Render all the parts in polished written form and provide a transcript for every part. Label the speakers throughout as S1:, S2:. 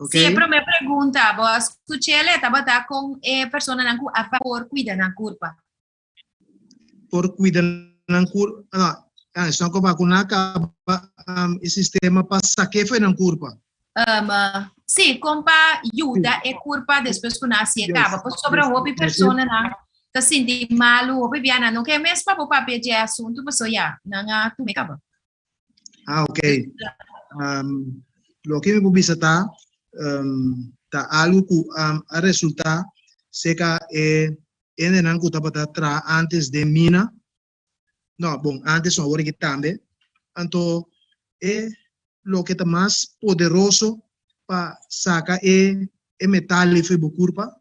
S1: Sí, e promé pregunta, bo a skuch'el, tabata kon e personanan ku a por kuida nan kurpa.
S2: Por kuida nan kurpa, no, ah, esnan ku a vakuná kaba e sistema pa sak'é fo'i nan kurpa.
S1: Sí, kon pa yuda e kurpa despues ku nan a hasié kaba. Pasobra hopi personanan ta sinti malu, hopi bia nan no ke mes pa bo papia dje asuntu, pasobra ya, nan a tum'é kaba.
S2: Ah, ok. Um, loke mi por bisa ta, um, ta algo ku um, a resulta seka e hendenan ku tabata traha antes den mina. No, bon, antes no, awor aki tambe. Anto e loke ta mas poderoso pa saka e e metal ei for bo kurpa,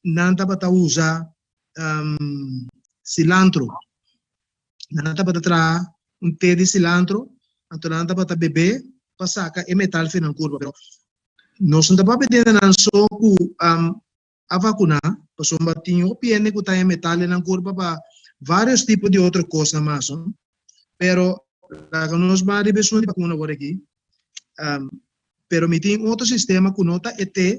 S2: nan tabata usa um, cilantro. Nan tabata traha un te di cilantro, anto nan tabata bebé pa saca e metal fi nan curpa. Pero nos no ta papia di nan so cu a vacuna, pasobra tin hopi hende cu ta haña metal den nan curpa pa varios tipo di otro cosnan mas. Pero laga nos ban riba esun di vacuna awor aki. Pero mi tin otro sistema cu no ta e te,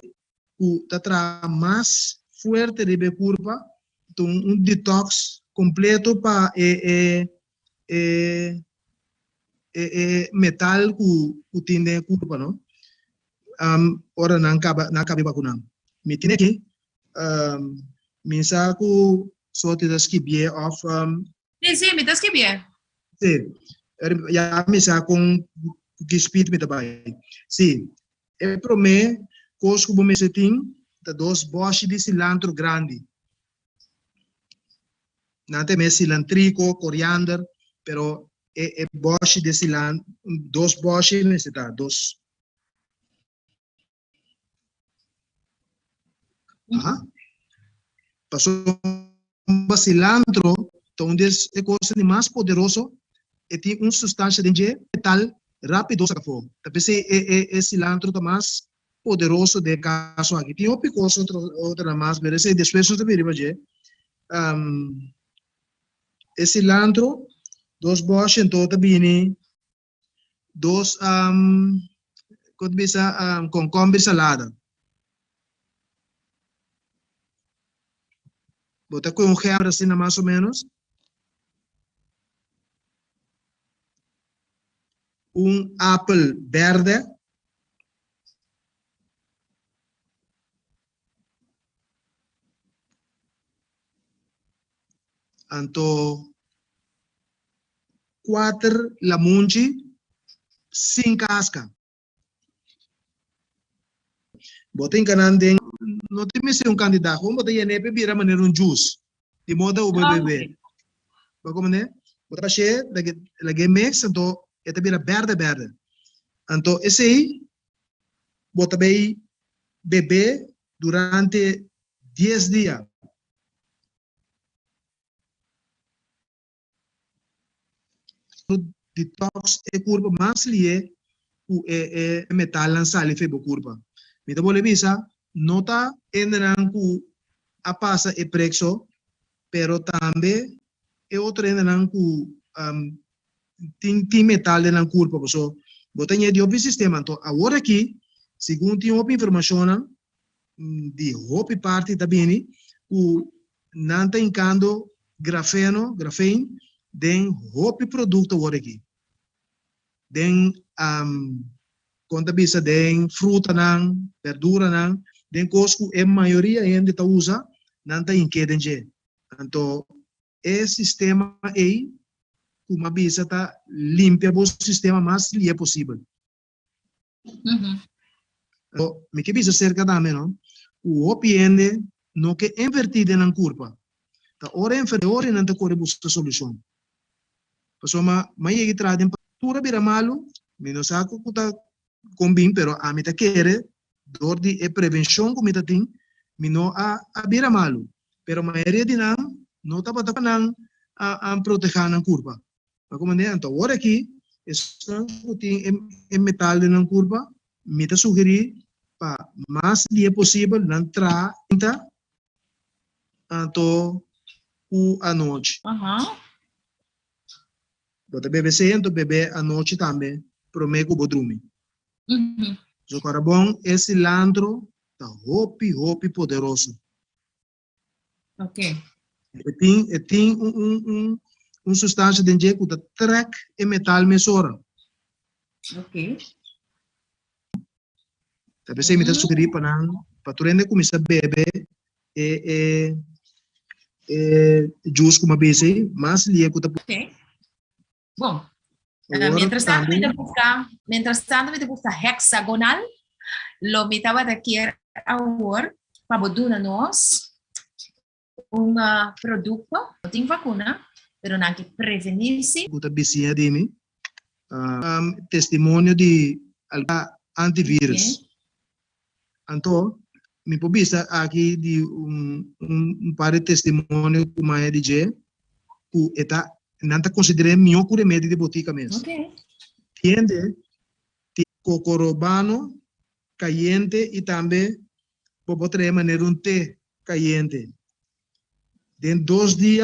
S2: ku ta traha mas fuerte riba e kurpa, ta un detox kompleto pa e e e e e metal ku ku tin den e kurpa no. Ora nan kaba nan kaba e bakuna. Mi tin aki, mi sa ku Soti ta skibié òf.
S1: Sí, sí, mi ta skibié.
S2: Sí, ya mi sa kon ku ki speed mi ta bai. Sí, E promé kos ku bo mester tin ta dos bòshi di silantro grandi. Nan ta yam'é silantriko, koriander, pero e e bòshi di silan, dos bòshi mester ta, dos. Aha. Pasobra silantro ta un di e kosnan di mas poderoso, e tin un sustansha den dje metal rápido saka afó. Ta p'esei e e e silantro ta mas poderoso den e kaso aki. Tin hopi kos otro otronan mas, pero esei despues nos ta bini riba dje. E silantro, dos bòshi anto ta bini dos kon ta bisa konkomber salada. Bo ta kohe un gember asina mas o menos. Un apel berde. Anto kuater lamunchi sin kaska. Bo ta hinka nan den. No tin mester un kantidat, gewoon bo ta yen'é pa e bira manera un jus, di moda ku bo bebe. Bo a komprendé? Bo ta bash'é, lag'é mix, anto e ta bira bèrdè bèrdè. Anto esei bo ta bay bebe durante dies dia. Detox e kurpa mas lihe ku e e metalnan sali fe bo kurpa. Mi ta bolbe bisa, no ta hendenan ku a pasa e prek so, pero tambe e otro hendenan ku tin tin metal den nan kurpa paso bo ta ñedi hopi sistema. Anto awor aki segun tin hopi informashonnan di hopi parti ta bini ku nan ta hinkando grafeno, graphene, den hopi produkto awor aki. Den kon ta bisa den frutanan, berduranan, den kos ku e mayoria hende ta usa nan ta hink'é den dje. Anto E sistema ei ku m'a bisa ta limpia bo sistema mas lie posibel. Anto, mi ke bisa serka tambe no, ku hopi hende no ke invertí den nan kurpa. Ta ora enfermá, e ora nan ta kore buska solushon. Pasobra m'a yega i traha den tur a bira malu, mi no sa ku ta kon bin, pero ami ta kere dor di e prevenshon ku mi ta tin, mi no a a bira malu. Pero mayoria di nan no tabata pa nan a a protehá nan kurpa. Pa ku manera? Anto awor aki, esnan ku tin e e metal den nan kurpa, mi ta sugerí pa mas dia posibel nan traha inta anto ku anochi. Bo ta bebe esei anto bebe anochi tambe promé ku bo drumi. So carabon e cilantro ta hopi hopi poderoso. E tin un sustansia den dje ku ta trek e metal mesora. Talbes mi ta sugerí pa nan pa tur hende kuminsá bebe e juice ku m'a bisa mas lie ku ta.
S1: Ok. Bon. Mientras tantu, mi buska, mientras tantu, mi buska hexagonal. Lo mi tabata kier awor pa duna nos un produkto, no tin vakuna, pero nan ke prevení si.
S2: Ku ta bisiña di mi. Testimonio di antivirus. Anto, mi por bisa aki di un par di testimonio ku m'a di dje, ku e ta nan ta konsider'é mihó ku remedi di botika mes. Tiende kokorobano kayente i tambe bo por traha manera un te kayente. Den 2 dia.